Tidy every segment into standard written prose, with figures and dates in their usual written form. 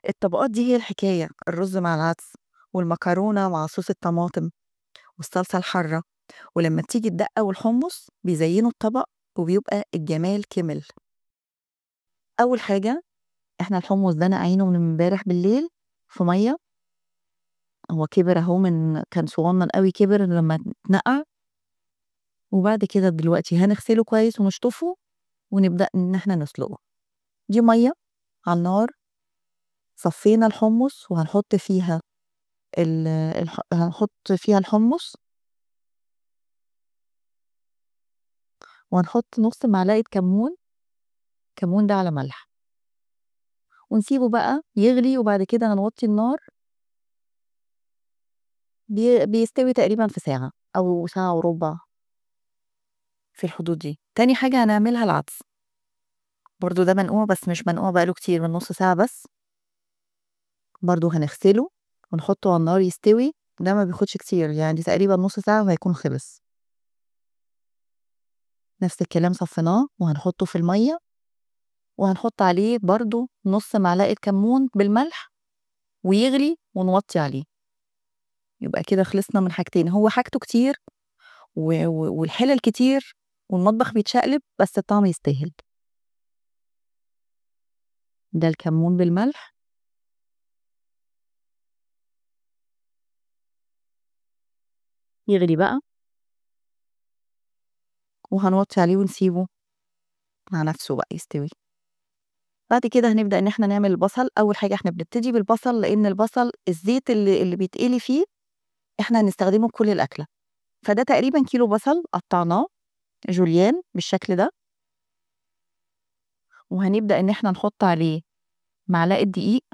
الطبقات دي هي الحكاية، الرز مع العدس والمكرونة مع صوص الطماطم والصلصة الحارة، ولما بتيجي الدقة والحمص بيزينوا الطبق وبيبقى الجمال كمل. أول حاجة احنا الحمص ده نقعينه من امبارح بالليل في مية، هو كبر اهو، من كان صغنن قوي كبر لما اتنقع. وبعد كده دلوقتي هنغسله كويس ونشطفه ونبدأ إن احنا نسلقه. دي مية على النار، صفينا الحمص وهنحط فيها هنحط فيها الحمص، وهنحط نص معلقة كمون، كمون ده على ملح، ونسيبه بقى يغلي. وبعد كده هنوطي النار، بيستوي تقريبا في ساعة أو ساعة وربع في الحدود دي. تاني حاجة هنعملها العدس، برضو ده منقوع بس مش منقوع بقاله كتير، من نص ساعة بس. برضو هنغسله ونحطه على النار يستوي، ده ما بياخدش كتير، تقريبا نص ساعة وهيكون خلص. نفس الكلام صفيناه وهنحطه في المية، وهنحط عليه برضو نص معلقة كمون بالملح ويغلي ونوطي عليه. يبقى كده خلصنا من حاجتين، هو حاجته كتير والحلل كتير والمطبخ بيتشقلب، بس الطعم يستاهل. ده الكمون بالملح. يغلي بقى وهنوطي عليه ونسيبه مع نفسه بقى يستوي. بعد كده هنبدأ إن إحنا نعمل البصل. أول حاجة إحنا بنبتدي بالبصل، لأن البصل الزيت اللي بيتقلي فيه إحنا هنستخدمه في كل الأكلة. فده تقريباً كيلو بصل قطعناه جوليان بالشكل ده، وهنبدأ إن إحنا نحط عليه معلقة دقيق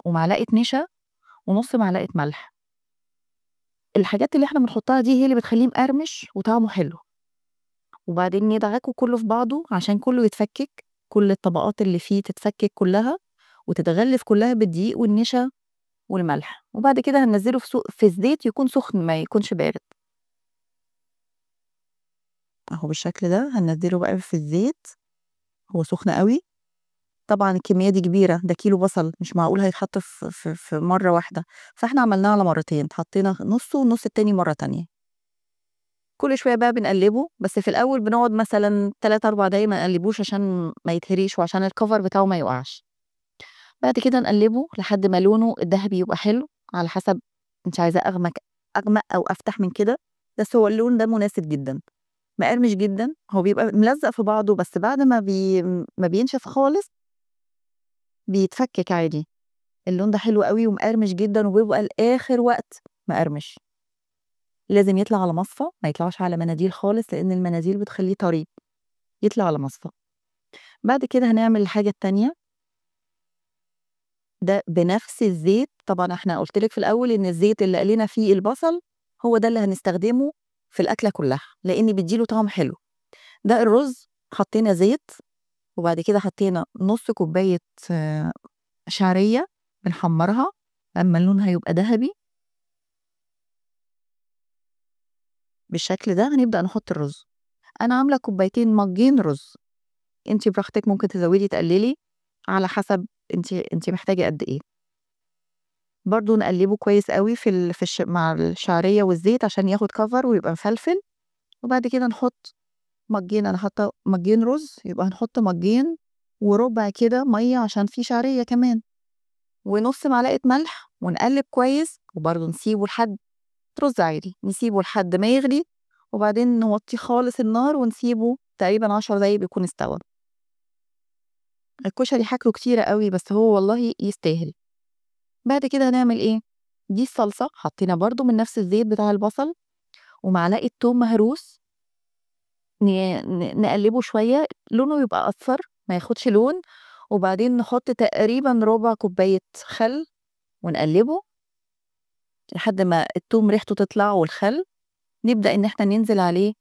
ومعلقة نشا ونص معلقة ملح. الحاجات اللي إحنا بنحطها دي هي اللي بتخليه مقرمش وطعمه حلو. وبعدين ندعكه كله في بعضه عشان كله يتفكك، كل الطبقات اللي فيه تتفكك كلها وتتغلف كلها بالدقيق والنشا والملح. وبعد كده هننزله في الزيت يكون سخن ما يكونش بارد. اهو بالشكل ده هننزله بقى في الزيت، هو سخن قوي. طبعا الكمية دي كبيرة، ده كيلو بصل مش معقول هيتحط في مرة واحدة، فاحنا عملناه على مرتين، حطينا نصه والنص التاني مرة تانية. كل شوية بقى بنقلبه، بس في الأول بنقعد مثلا 3-4 دقايق ما نقلبوش عشان ما يتهريش وعشان الكفر بتاعه ما يقعش. بعد كده نقلبه لحد ما لونه الذهبي يبقى حلو، على حسب انت عايزاه أغمق أو أفتح من كده، بس هو اللون ده مناسب جدا، مقرمش جدا. هو بيبقى ملزق في بعضه، بس بعد ما بينشف خالص بيتفكك عادي. اللون ده حلو قوي ومقرمش جدا، وبيبقى لآخر وقت مقرمش. لازم يطلع على مصفى، ما يطلعش على مناديل خالص، لأن المناديل بتخليه طري، يطلع على مصفى. بعد كده هنعمل الحاجة التانية ده بنفس الزيت. طبعا احنا قلت لك في الأول إن الزيت اللي قلينا فيه البصل هو ده اللي هنستخدمه في الأكلة كلها، لأن بيديله طعم حلو. ده الرز، حطينا زيت، وبعد كده حطينا نص كوباية، شعرية بنحمرها لما اللون هيبقى ذهبي بالشكل ده. هنبدأ نحط الرز. أنا عاملة كوبايتين مجين رز، انتي براحتك ممكن تزودي تقللي على حسب انتي محتاجة قد إيه. برضو نقلبه كويس قوي مع الشعرية والزيت عشان ياخد كفر ويبقى مفلفل. وبعد كده نحط مجين، أنا حاطة مجين رز، يبقى هنحط مجين وربع كده مية عشان في شعرية كمان، ونص معلقة ملح، ونقلب كويس. وبرضو نسيبه لحد رز عادي، نسيبه لحد ما يغلي، وبعدين نوطيه خالص النار ونسيبه تقريبا 10 دقايق بيكون استوى. الكشري حاجته كتيرة قوي، بس هو والله يستاهل. بعد كده هنعمل ايه؟ دي الصلصة، حطينا برضو من نفس الزيت بتاع البصل ومعلقة توم مهروس، نقلبه شوية لونه يبقى أصفر ما ياخدش لون، وبعدين نحط تقريبا ربع كوباية خل ونقلبه لحد ما التوم ريحته تطلع والخل. نبدأ إن إحنا ننزل عليه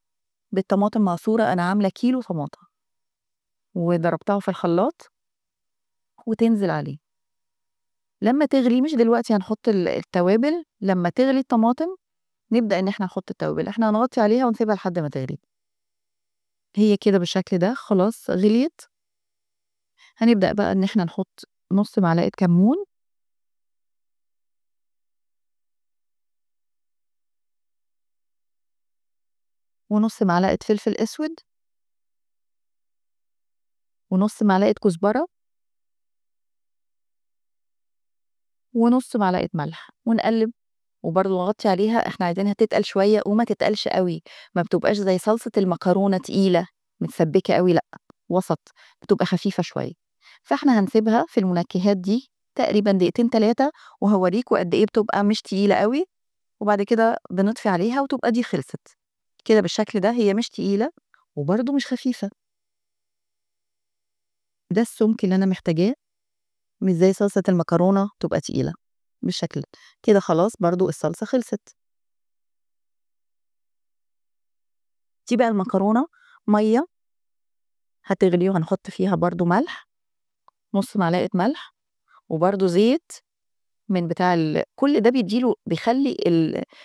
بالطماطم معصورة. أنا عاملة كيلو طماطم وضربتها في الخلاط، وتنزل عليه لما تغلي. مش دلوقتي هنحط التوابل، لما تغلي الطماطم نبدأ إن إحنا نحط التوابل. إحنا هنغطي عليها ونسيبها لحد ما تغلي. هي كده بالشكل ده خلاص غليت. هنبدأ بقى إن إحنا نحط نص معلقة كمون، ونص معلقة فلفل أسود، ونص معلقة كزبرة، ونص معلقة ملح، ونقلب. وبرضه نغطي عليها، احنا عايزينها تتقل شوية وما تتقلش قوي، ما بتبقاش زي صلصة المكرونة تقيلة متسبكة قوي، لا وسط، بتبقى خفيفة شوية. فاحنا هنسيبها في المنكهات دي تقريبا دقيقتين تلاتة، وهوريكوا قد ايه بتبقى مش تقيلة قوي، وبعد كده بنطفي عليها وتبقى دي خلصت كده بالشكل ده. هي مش تقيلة وبرضه مش خفيفة، ده السمك اللي أنا محتاجاه، مش زي صلصة المكرونة تبقى تقيلة بالشكل ده كده. خلاص برضو الصلصة خلصت. دي بقى المكرونة مية هتغلي، وهنحط فيها برضو ملح، نص معلقة ملح، وبرضو زيت من بتاع كل ده بيديله، بيخلي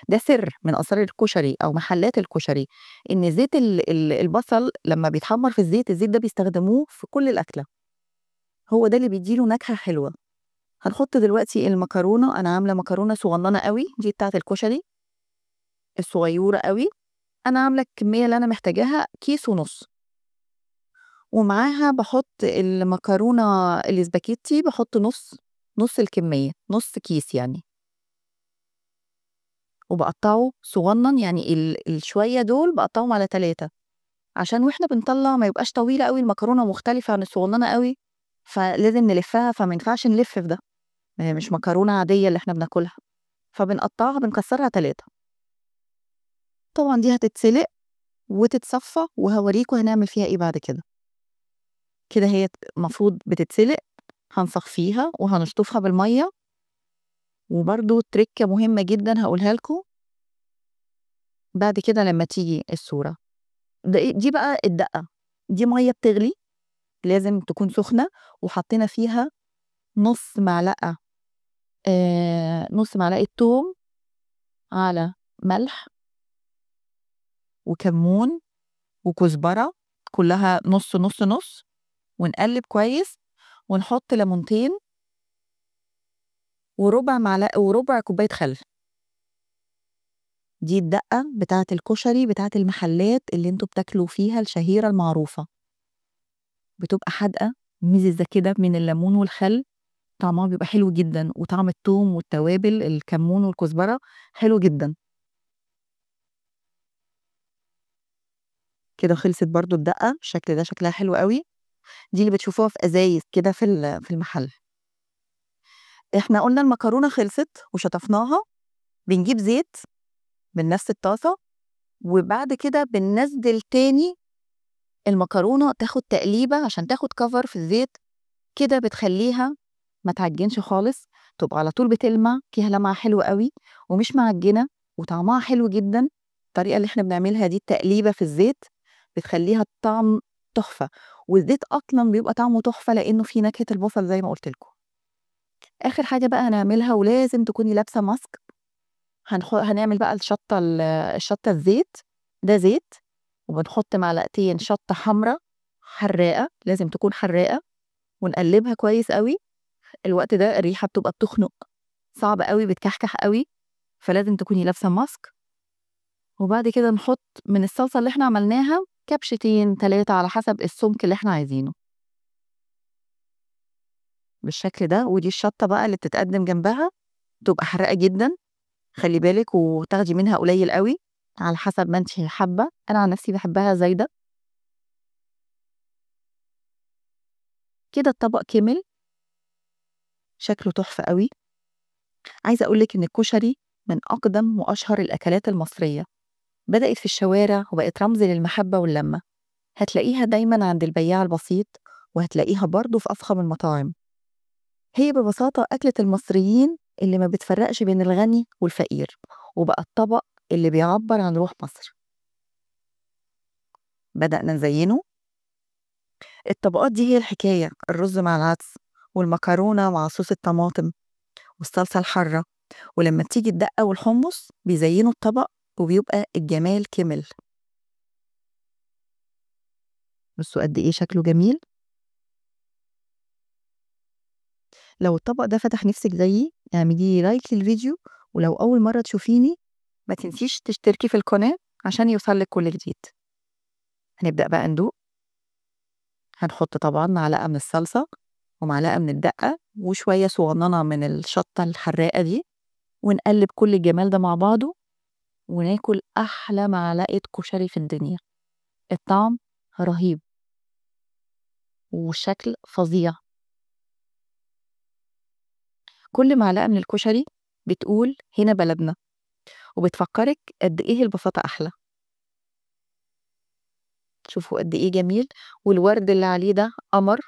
ده سر من أسرار الكشري أو محلات الكشري، إن زيت البصل لما بيتحمر في الزيت، الزيت ده بيستخدموه في كل الأكلة، هو ده اللي بيديله نكهة حلوة. هنحط دلوقتي المكرونة. أنا عاملة مكرونة صغننة قوي، دي بتاعة الكشري الصغيرة قوي. أنا عاملة الكمية اللي أنا محتاجاها كيس ونص، ومعاها بحط المكرونة الاسباجيتي، بحط نص الكمية، نص كيس يعني، وبقطعه صغنن، يعني الشوية دول بقطعهم على 3، عشان واحنا بنطلع ما يبقاش طويلة قوي، المكرونة مختلفة عن الصغننة قوي، فلازم نلفها، فما ينفعش نلف في ده، ما هي مش مكرونة عادية اللي احنا بناكلها، فبنقطعها بنكسرها 3. طبعا دي هتتسلق وتتصفى، وهوريكم هنعمل فيها ايه بعد كده. كده هي المفروض بتتسلق، هنصفيها وهنشطفها بالمية. وبرضو تركة مهمة جدا هقولها لكم بعد كده لما تيجي الصورة. دي بقى الدقة، دي مية بتغلي لازم تكون سخنة، وحطينا فيها نص معلقة توم على ملح وكمون وكزبرة، كلها نص نص نص، ونقلب كويس، ونحط ليمونتين وربع معلقة وربع كوباية خل. دي الدقة بتاعة الكشري بتاعة المحلات اللي انتوا بتاكلوا فيها الشهيرة المعروفة، بتبقى حادقة مززة كده من الليمون والخل، طعمها بيبقى حلو جدا، وطعم التوم والتوابل الكمون والكزبرة حلو جدا. كده خلصت برضو الدقة بالشكل ده، شكلها حلو قوي. دي اللي بتشوفوها في ازايز كده في المحل. احنا قلنا المكرونة خلصت وشطفناها، بنجيب زيت من نفس الطاسة، وبعد كده بننزل تاني المكرونة تاخد تقليبة عشان تاخد كفر في الزيت كده، بتخليها ما تعجنش خالص، تبقى على طول بتلمع، فيها لمعة حلوة قوي ومش معجنة وطعمها حلو جدا. الطريقة اللي احنا بنعملها دي التقليبة في الزيت بتخليها الطعم تحفة، والزيت أصلا بيبقى طعمه تحفة لأنه فيه نكهة البصل زي ما قلت لكم. آخر حاجة بقى هنعملها، ولازم تكوني لابسة ماسك، هنعمل بقى الشطة الزيت. ده زيت، وبنحط معلقتين شطة حمرا حراقة، لازم تكون حراقة، ونقلبها كويس قوي. الوقت ده الريحة بتبقى بتخنق، صعب قوي، بتكحكح قوي، فلازم تكوني لابسة ماسك. وبعد كده نحط من الصلصة اللي احنا عملناها كبشتين 3 على حسب السمك اللي احنا عايزينه بالشكل ده. ودي الشطة بقى اللي بتتقدم جنبها، تبقى حراقة جدا، خلي بالك، وتاخدي منها قليل قوي على حسب ما انت حابة. انا عن نفسي بحبها زايدة كده. الطبق كمل، شكله تحفة قوي. عايزة اقول لك ان الكشري من اقدم واشهر الاكلات المصرية، بدأت في الشوارع وبقت رمز للمحبة واللمة. هتلاقيها دايما عند البياع البسيط، وهتلاقيها برضو في أفخم المطاعم. هي ببساطة أكلة المصريين اللي ما بتفرقش بين الغني والفقير، وبقى الطبق اللي بيعبر عن روح مصر. بدأنا نزينه. الطبقات دي هي الحكاية، الرز مع العدس والمكرونة مع صوص الطماطم والصلصة الحارة، ولما تيجي الدقة والحمص بيزينوا الطبق وبيبقى الجمال كمل. بصوا قد إيه شكله جميل. لو الطبق ده فتح نفسك زيي اعملي لي like للفيديو، ولو أول مرة تشوفيني ما تنسيش تشتركي في القناة عشان يوصلك كل جديد. هنبدأ بقى ندوق. هنحط طبعا معلقة من الصلصة ومعلقة من الدقة وشوية صغننة من الشطة الحراقة دي، ونقلب كل الجمال ده مع بعضه وناكل أحلى معلقة كشري في الدنيا. الطعم رهيب والشكل فظيع. كل معلقة من الكشري بتقول هنا بلدنا، وبتفكرك قد إيه البساطة أحلى. شوفوا قد إيه جميل، والورد اللي عليه ده قمر.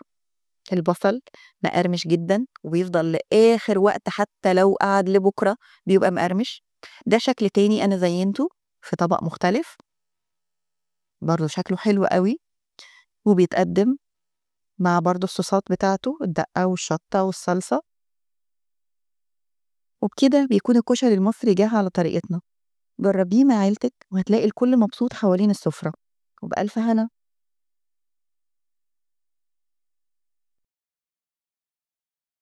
البصل مقرمش جدا وبيفضل لآخر وقت، حتى لو قعد لبكرة بيبقى مقرمش. ده شكل تاني أنا زينته في طبق مختلف، برضه شكله حلو قوي، وبيتقدم مع برضه الصوصات بتاعته، الدقة والشطة والصلصة. وبكده بيكون الكشري المصري جه على طريقتنا. جربيه مع عيلتك وهتلاقي الكل مبسوط حوالين السفرة. وبألف هنا.